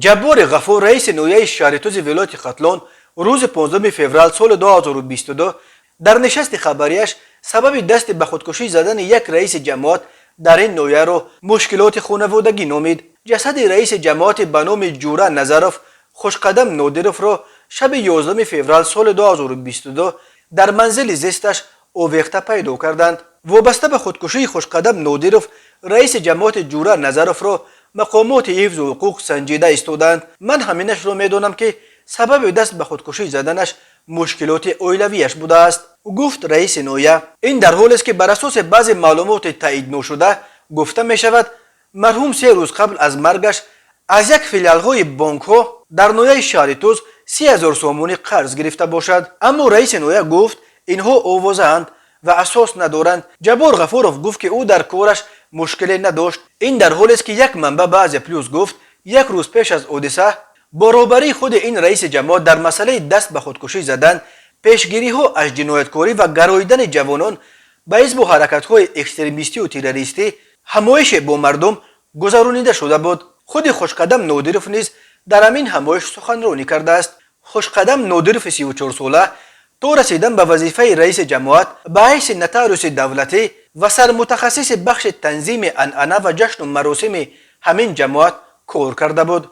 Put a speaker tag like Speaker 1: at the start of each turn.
Speaker 1: Ҷаббори Ғафур, раиси ноҳияи Шаҳритузи вилояти Хатлон, рӯзи 15 феврал соли 2022 дар нишасти хабарияш сабаби дасти ба худкушӣ задани як раиси ҷамоат дар ин ноҳияро мушкилоти хонаводагӣ номид. Ҷасади раиси ҷамоати ба номи Ҷура Назаров Хушқадам Нодировро шаби 11 феврал соли 2022 дар манзили зисташ овехта пайдо карданд. Вобаста ба худкушии Хушқадам Нодиров, раиси ҷамоати Ҷура Назаровро мақомоти ҳифзу ҳуқуқ санҷида истодаанд. Ман ҳаминашро медонам, ки сабаби даст ба худкушӣ заданаш мушкилоти оилавиаш будааст, гуфт раиси ноҳия. Ин дар ҳолест, ки бар асоси баъзе маълумоти таъидношуда гуфта мешавад, марҳум 3 рӯз қабл аз маргаш аз як филиалҳои бонкҳо дар ноҳияи Шаҳритуз 30 000 сомонӣ қарз гирифта бошад. Аммо раиси ноҳия гуфт, инҳо овозаанд ва асос надоранд. Ҷаббор Ғафуров гуфт, ки ӯ дар кораш мушкиле надошт. Ин дар ҳолест, ки як манбаъ ба Азия Плюс гуфт, як рӯз пеш аз ҳодиса бо роҳбарии худи ин раиси ҷамоат дар масъалаи даст ба худкушӣ задан, пешгириҳо аз ҷинояткорӣ ва гароидани ҷавонон ба ҳизбу ҳаракатҳои экстремистию террористӣ ҳамоише бо мардум гузаронида шуда буд. Худи Хушқадам Нодиров низ дар ҳамин ҳамоиш суханронӣ кардааст. Хушқадам Нодирови 34сола то расидан ба вазифаи раиси ҷамоат ба ҳайси нотариуси давлатӣ ва сармутахассиси бахши танзими анъана ва ҷашну маросими ҳамин ҷамоат кор карда буд.